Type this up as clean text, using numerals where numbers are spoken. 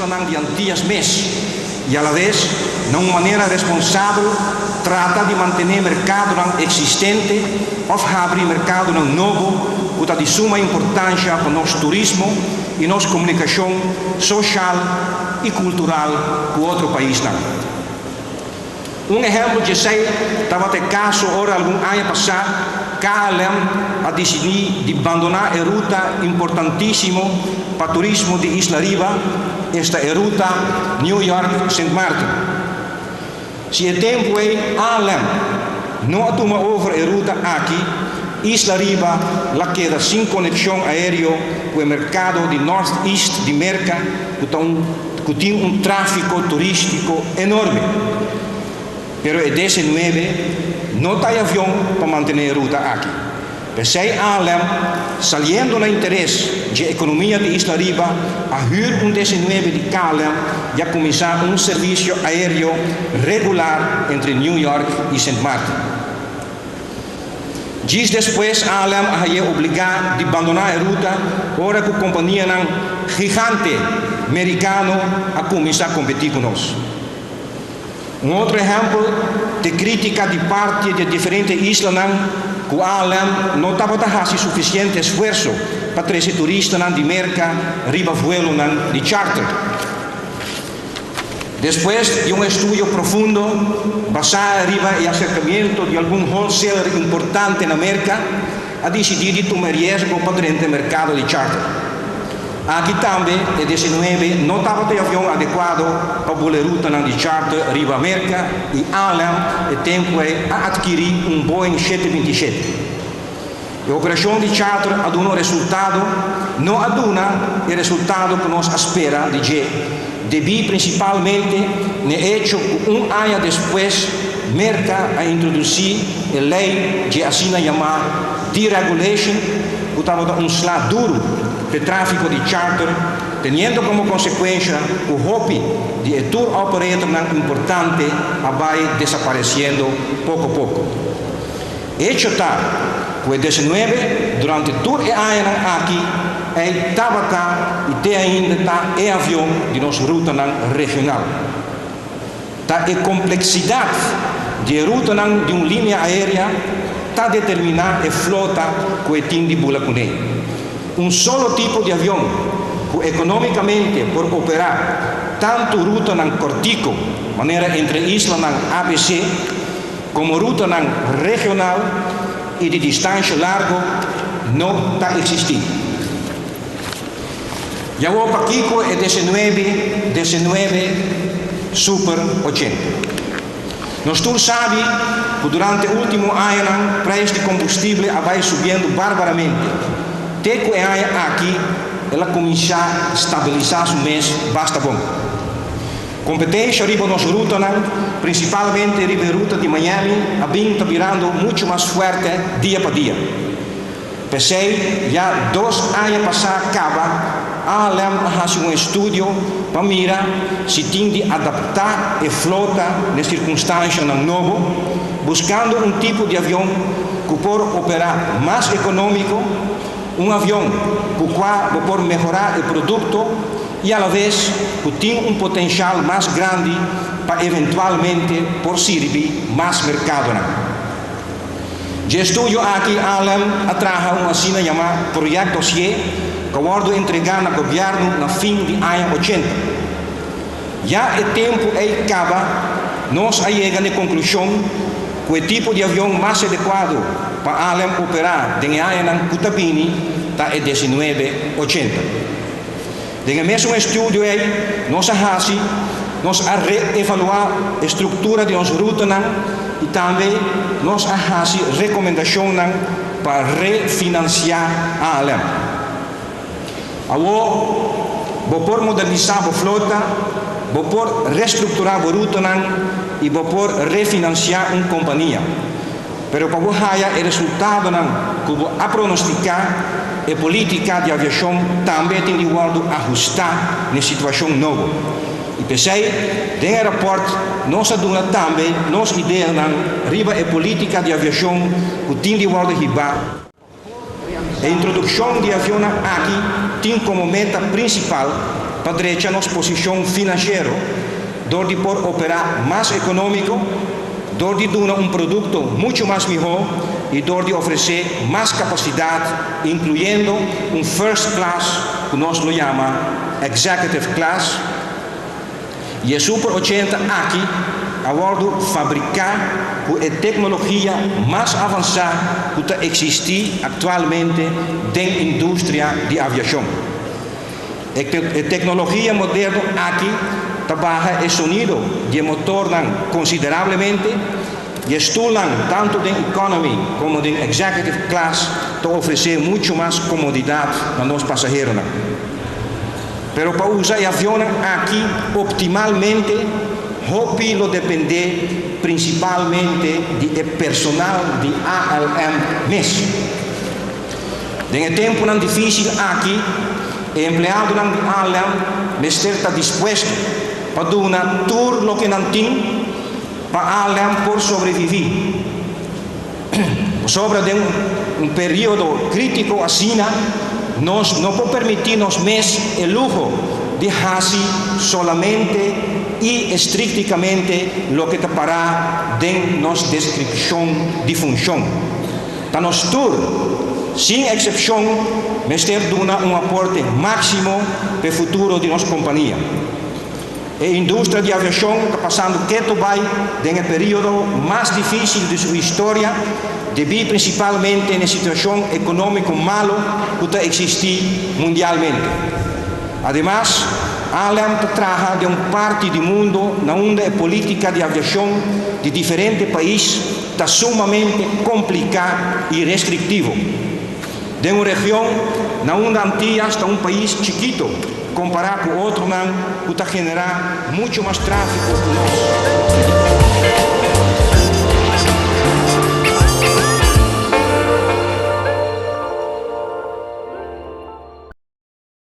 islanan di Antias mes i alaves na un manera responsabel trata di mantené merkadonan eksistente òf habri merkadonan nobo ku ta di suma importansha pa nos turismo i nos komunikashon soshal i kultural ku otro paisnan. Un ehèmpel dje esei tabata e kaso ora algun aña pasá KLM a disidí di bandoná e ruta importantísimo pa turismo di Isla Riba, esta e ruta New York-Sint Maarten. Si e tempu ei ALM no a tuma over e ruta aki, Isla Riba la keda sin konekshon aéreo ku e merkado di North East di Merka ku ta un ku tin un tráfiko turístiko enorme. Pero e DC-nuebe no ta e avion pa mantené e ruta aki. P'esei ALM, saliendo na interes dje ekonomia di Isla Riba, a hür un DC-nuebe di KLM i a kuminsá un servisio aéreo regular entre New York i Sint Maarten. Djis despues ALM a haye obligá di bandoná e ruta ora ku kompanianan gigante merikano a kuminsá kompetí ku nos. Un otro ehèmpel t'e krítika di parti di e diferente islanan ku ALM no tabata hasi sufisiente esfuerso pa trese turistanan di Merka riba vuelonan di charter. Despues di un estudio profundo basá riba e aserkamiento di algun wholesaler importante na Merka, a disidí di tuma e riesgo pa drenta e merkado di charter. Aki tambe e 19 no tabata e avion adekuado pa bula e rutanan di charter riba Merka i ALM e tempu ei a atkirí un Boeing 727. E operashon di charter a duna un resultado no a duna e resultado ku nos a spera di dje, debí prinsipalmente n'e echo ku un aña despues Merka a introdusí e lei dje asina yamá deregulation ku tabata un sla duru p'e tráfiko di charter, teniendo komo konsekuensha ku hopi di e tour operatornan importante a bai desaparesiendo poko poko. Hecho ta ku e 19 durante tur e añanan aki ei tabata i te ainda ta e avion di nos rutanan regional. Ta e kompleksidat di e rutanan di un linea aérea ta determiná e flota ku e tin di bula kuné. Un solo tipo di avion ku ekonómikamente por operá tantu rutanan kòrtiku manera entre islanan ABC, Komo rutanan regional i di distansha largo no ta eksistí. Yawó pakiko e 19 19 Super 80? Nos tur sabi ku durante último añanan preis di kombustible a bai subiendo barbaramente, te ku e aña aki el a kuminsá stabilisá su mes basta bon. Kompetensha riba nos rutanan, prinsipalmente riba e ruta di Miami, a bin ta birando muchu mas fuerte dia pa dia. P'esei, ya dos aña pasá kaba, ALM a hasi un estudio pa mira si tin di adaptá e flota n'e sirkunstanshanan nobo, buskando un tipo di avion ku por operá mas ekonómiko, un avion ku kua bo por mehorá e produkto, i alaves ku tin un potenshal mas grandi pa eventualmente por sirbi mas merkadonan. Dje estudio aki ALM a traha un asina yamá project dossier ku a wòrdu entregá na gobièrnu na fin di aña 80. Ya e tempu ei kaba nos a yega n'e konklushon ku e tipo di avion mas adekuado pa ALM operá den e añanan ku ta bini ta e 19 80. Den e mesun estudio ei nos a hasi, nos a re-evaluá e struktura di nos rutanan i tambe nos a hasi rekomendashonnan pa re-finansiá ALM. Awor bo por modernisá bo flota, bo por restrukturá bo rutanan i bo por re-finansiá un kompania. Pero pa bo haya e resultadonan ku bo a pronostiká, e polítika di aviashon tambe tin di wòrdu ahustá n'e situashon nobo. I p'esei, den e rapòrt nos a duna tambe nos ideanan riba e polítika di aviashon ku tin di wòrdu hibá. E introdukshon di avionnan aki tin komo meta prinsipal. Pa drecha nos posishon finansiero dor di por operá mas ekonómiko, dor di duna un produkto muchu mas mihó i dor di ofresé mas kapasidat, inkluyendo un first class ku nos lo yama executive class. I e Super 80 aki a wòrdu fabriká ku e teknologia mas avansá ku ta eksistí aktualmente den industria di aviashon. E teknologia moderno aki ta baha e sonido di e motornan konsiderablemente i e stulnan tantu den economy komo den executive class ta ofresé muchu mas komodidat na nos pasaheronan. Pero pa usa e avionnan aki optimalmente, hopi lo dependé prinsipalmente di e personal di ALM mes. Den e tempunan difísil aki, e empleadonan di ALM mester ta dispuesto pa duna tur loke nan tin pa ALM por sobreviví. Pasobra den un periodo krítiko asina, nos no por permití nos mes e luho di hasi solamente i estriktikamente loke ta pará den nos deskripshon di funshon. Ta nos tur, sin eksepshon, mester duna un aporte máksimo p'e futuro di nos kompania. E industria di aviashon ta pasando ketu bai den e periodo mas difísil di su historia, debí prinsipalmente n'e situashon ekonómiko malu ku ta eksistí mundialmente. Ademas, ALM ta traha den un parti di mundu na unda e polítika di aviashon di diferente pais ta sumamente kompliká i restriktivo. Den un region na unda Antillas ta un pais chikito kompará ku otronan ku ta generá muchu mas tráfiko ku nos.